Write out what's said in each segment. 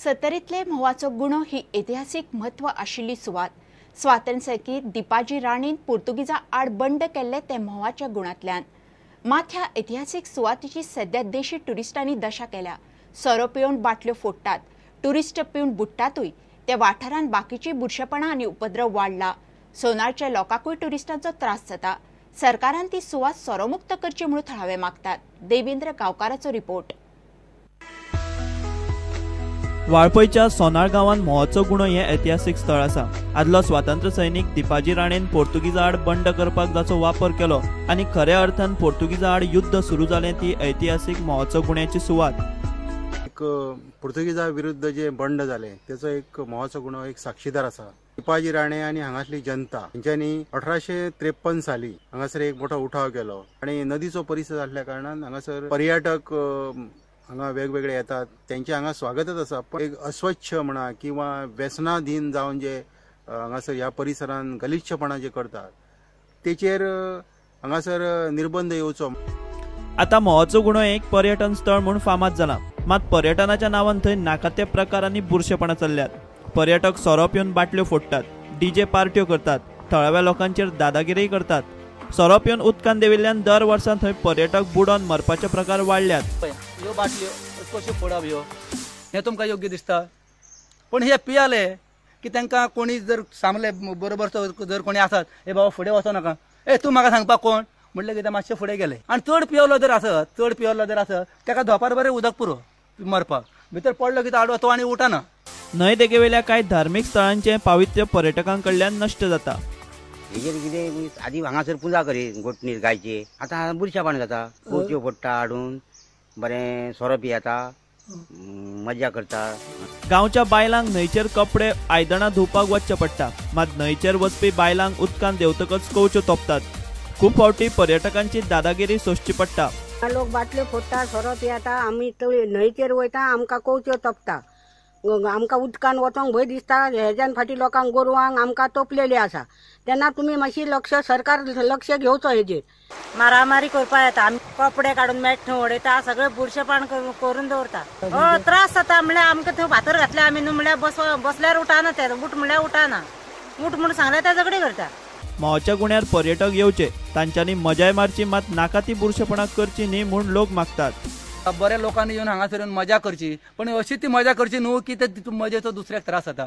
सत्तरींतले म्होंवाचो गुणो ही ऐतिहासिक म्हत्व आशिल्ली सुवात. स्वातंत्र्य सैनिक दीपाजी राणेन पुर्तुगीजा आड बंड केल्ले ते म्होंवाच्या गुणांतल्यान. मात ह्या ऐतिहासिक सुवातेची सध्या देशी ट्युरिस्टांनी दशा केल्या. सोरो पिवन बाटल्यो फोडटात, ट्युरिस्ट पिवन बुडटातूय. त्या वाठारांत बाकीची बुरशेपणां आनी उपद्रव वाडला. सोनाळच्या लोकांकूय ट्युरिस्टांचो त्रास जाता. सरकारान ती सुवात सोरोमुक्त करची म्हणून थळावे मागतात. देवेंद्र गांवकाराचो रिपोर्ट. वाळपयच्या सोनाळ गांवांत म्होंवाचो गुणो हें ऐतिहासीक स्थळ आसा. आदलो स्वातंत्र्य सैनिक दीपाजी राणेन पोर्तुगीजा आड बंड करपाक जाचो वापर केलो आनी खऱ्या अर्थान पोर्तुगीजा आड युद्ध सुरू जालें ती ऐतिहासीक म्होंवाचो गुण्याची सुवात. एक पोर्तुगीजा विरुद्ध जे बंड जालें तेचो एक म्होंवाचो गुणो एक साक्षीदार आसा. दीपाजी राणे आनी हांगासली जनता हेंच्यांनी 1853 साली हांगासर एक मोठो उठाव केलो आनी नदीचो परिसर आसल्या कारणान हांगासर पर्यटक हांगा वेगवेगळे येतात, तेंचे हांगा स्वागतच आसा. पण एक अस्वच्छ म्हणा किंवा व्यसनाधीन जावन जे हांगासर ह्या परिसरान गलिच्छपणा जे करतात तेचेर हांगासर निर्बंध येवचो. आता म्होंवाचो गुणो एक पर्यटन स्थळ म्हूण फामाद जाला. मात पर्यटनाच्या नांवान थंय नाका ते प्रकार आनी बुरशेपणां चल्ल्यात. पर्यटक सोरो पिवन बाटल्यो फोडटात, डीजे पार्ट्यो करतात, थळाव्या लोकांचेर दादागिरी करतात. सोरो पिवन उदकान देविल्ल्यान दर वर्सा थंय पर्यटक बुडोन मरपाचे प्रकार वाडल्यात. ह्यो बाटल्यो कश्यो फोडप ह्यो हें तुमकां योग्य दिसता? पूण हे पियाले की तांकां कोणी जर सांगले बरोबर जर कोणी आसात, हे बाबा फुडें वचो नाका, ए तूं म्हाका सांगपाक कोण म्हणलें कितें मातशें फुडें गेले. आनी चड पियेलो जर आसत ताका धोपार बरें उदक पुरो मरपाक, भितर पडलो कितें आडवो तो आनी उठना. न्हंय देगेवेल्या कांय धार्मीक स्थळांचें पावित्र्य पर्यटकां कडल्यान नश्ट जाता. हेजेर कितें आदी हांगासर पुजा करी गोटणीर गायची, आतां बुरशेपण जाता. कोचयो फोडटा हाडून बरें सोरो पियेता, मजा करता. गांवच्या बायलांक न्हंयचेर कपडे आयदनां धुवपाक वचचें पडटा. मात न्हंयचेर वचपी बायलांक उदकांत देंवतकच कवच्यो तोपतात. खूब फावटी पर्यटकांची दादागिरी सोंसची पडटा. लोक बाटल्यो फोडटा, सोरो पियेता, आमी न्हंयचेर वयता, आमकां कवच्यो तोपता, आमकां उदकान वचोंक भंय दिसता. हेज्यान फाटीं लोकांक गोरवांक आमकां तोपलेली आसा. तेन्ना तुमी मातशी लक्ष, सरकार लक्ष घेवचो हेजेर. मारामारी करपा येता, आमी कपडे काडून मेट थंय उडयता, सगळें बुरशेपण करून दवरता. त्रास जाता म्हणल्यार आमकां थंय फातर घातले आमी न्हू म्हणल्यार बसल्यार उठाना, ते उठ म्हणल्यार उठाना, उठ म्हूण सांगल्यार ते झगडी करता. म्होंवाच्या गुण्यार पर्यटक येवचे, तांच्यांनी मजाय मारची, मात नाका ती बुरशेपणां करची न्ही म्हूण लोक मागतात. बऱ्या लोकांनी येवन हांगासर येवन मजा करची, पण अशी ती मजा करची न्हू की ते मजेचो दुसऱ्याक त्रास जाता.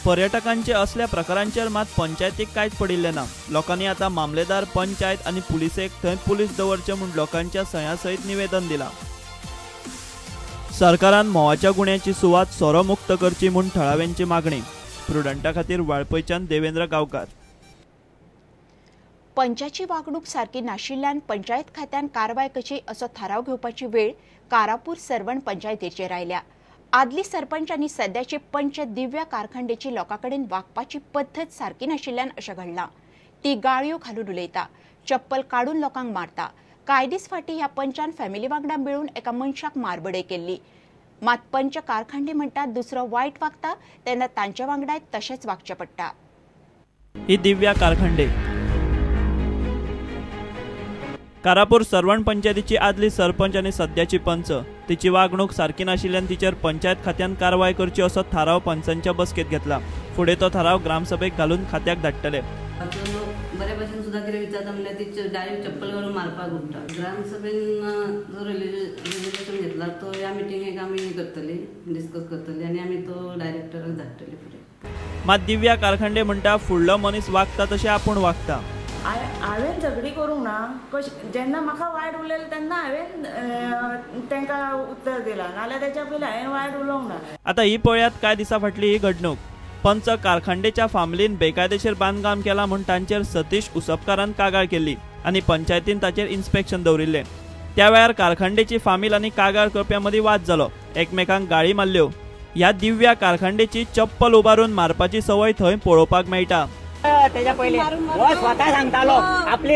पर्यटकांचे असल्या प्रकारांचेर मात पंचायतीक कांयच पडिल्लें ना. लोकांनी आतां मामलेदार, पंचायत आनी पुलिसेक थंय पुलीस दवरचे म्हूण लोकांच्या सह्या सयत निवेदन दिलां. सरकारान म्होंवाच्या गुण्याची सुवात सोरो मुक्त करची म्हूण थळाव्यांची मागणी. प्रुडंटा खातीर वाळपयच्यान देवेंद्र गांवकार. पंचाची वागणूक सारकी नाशिल्ल्यान पंचायत खात्यान कारवाय करची असो थाराव घेवपाची वेळ कारापूर सर्वण पंचायतीचेर आयल्या. आदली सरपंच आनी सद्याचे पंच दिव्या कारखंडेची लोकां कडेन वागपाची पद्दत सारकी नाशिल्ल्यान अशें घडलां. ती गाळयो घालून उलयता, चप्पल काडून लोकांक मारता. कांय दीस फाटीं ह्या पंचान फॅमिली वांगडा मेळून एका मनशाक मारबडय केल्ली. मात पंच कारखंडे म्हणटात दुसरो वायट वागता तेन्ना तांच्या वांगडाय तशेंच वागचें पडटा. ही दिव्या कारखंडे कारापूर सर्वण पंचायतीची आदली सरपंच आनी सद्याची पंच. तिची वागणूक सारकी नाशिल्ल्यान तिचेर पंचायत खात्यान कारवाय करची असो थाराव पंचांच्या बसकेत घेतला. फुडें तो थाराव ग्रामसभेक घालून खात्याक धाडटले. बऱ्या भशेन सुद्दां कितें विचारता म्हणल्यार ती डायरेक्ट चप्पल घालून मारपाक उठता. ग्रामसभेन जो रेजोल्युशन घेतला तो ह्या मिटिंगेक आमी करतली, डिस्कस करतली आनी आमी तो डायरेक्टराक धाडटले फुडें. मात दिव्या कारखंडे म्हणटा फुडलो मनीस वागता तशें आपूण वागता. हांवें झगडी करूंक ना, कशें जेन्ना म्हाका वायट उलयलें तेन्ना हांवें तांकां उत्तर दिलां, नाजाल्यार तेच्या पयलीं हांवें वायट उलोवंक ना. आतां ही पळयात कांय दिसां फाटली ही घडणूक. पंच कारखंडेच्या फामिलीन बेकायदेशीर बांदकाम केलां म्हूण तांचेर सतीश उसपकारान कागाळ केल्ली आनी पंचायतीन ताचेर इन्स्पेक्शन दवरिल्लें. त्या वेळार कारखंडेची फामील आनी कागाळ करप्यां मदीं वाद जालो, एकमेकांक गाळी मारल्यो. ह्या दिव्या कारखंडेची चप्पल उबारून मारपाची संवय थंय पळोवपाक मेळटा. तेच्या पयलीं हो स्वता सांगतालो आपली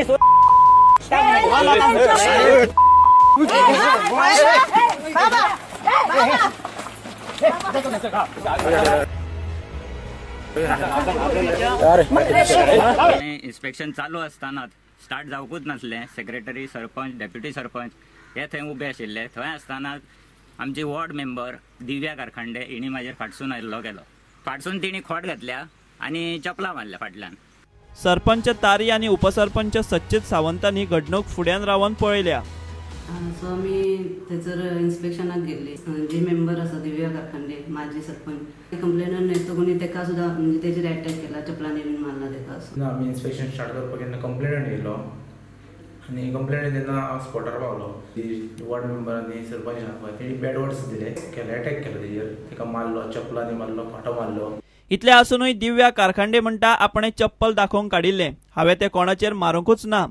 इन्स्पेक्शन चालू आसतना स्टार्ट जावकूच नासलें. सेक्रेटरी, सरपंच, डेप्युटी सरपंच हे थंय उबे आशिल्ले. थंय आसतना आमची वॉर्ड मेंबर दिव्या कारखांडे हिणी म्हाजेर फाटसून हल्लो केलो. फाटसून तिणी खोट घातल्या आनी चपलां मारल्या फाटल्यान. सरपंच तारी आनी उपसरपंच सच्चित सावंतान ही घडणूक फुड्यान रावन पळयल्या. सो आमी थंयसर इन्स्पेक्शनाक गेल्ली. जी मेंबर आसा दिव्या कारखांडे माजी सरपंच, कंप्लेनंट न्हय कोणी तेका सुद्दां म्हणजे तेजेर एटॅक केला, चपलांनी बीन मारला तेका. ना, आमी इन्स्पेक्शन स्टार्ट करपाक केन्ना कंप्लेनंट येयलो आनी कंप्लेनंट जेन्ना हांव स्पॉटार पावलो, वॉर्ड मेंबर आनी सरपंच आहा पळय तेणी बॅड वर्ड्स दिले, केले एटॅक केलो तेजेर, तेका मारलो, चपलांनी मारलो, खोटो मारलो. इतलें आसुनूय दिव्या कारखांडे म्हणटा आपणें चप्पल दाखोवंक काडिल्लें, हांवें तें कोणाचेर मारूंकूच ना.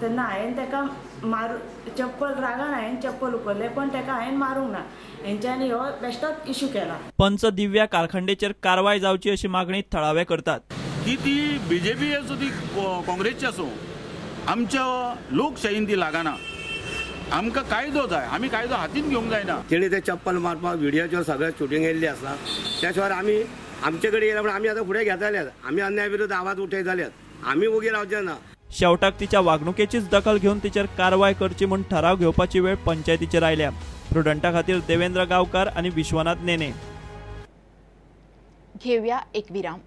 तेन्ना हांवें तेका मारू चप्पल रागान हांवें चप्पल उखल्लें, पण तेका हांवें मारूंक ना. हेंच्यांनी हो बेश्टोच इशू केला. पंच दिव्या कारखांडेचेर कारवाय जावची अशी मागणी थळावे करतात. की ती बीजेपी आसूं ती काँग्रेसची आसूं, आमच्या लोकशाहीन ती लागना. आमकां कायदो जाय, आमी कायदो हातीन घेवंक जायना. तेणी ते चप्पल मारपाक व्हिडियोचेर सगळें शुटींग येयल्ली आसा. त्या शिवाय आमी आमचे कडेन येयला, पण आमी आतां फुडें घेतले, आमी अन्याय विरुद्ध आवाज उठयतले, आमी वोगी रावचे ना. शेवटाक तिच्या वागणुकेचीच दखल घेवन तिचेर कारवाय करची म्हूण ठराव घेवपाची वेळ पंचायतीचेर आयल्या. प्रुडंटा खातीर देवेंद्र गांवकार आनी विश्वनाथ नेने. घेवया एक विराम.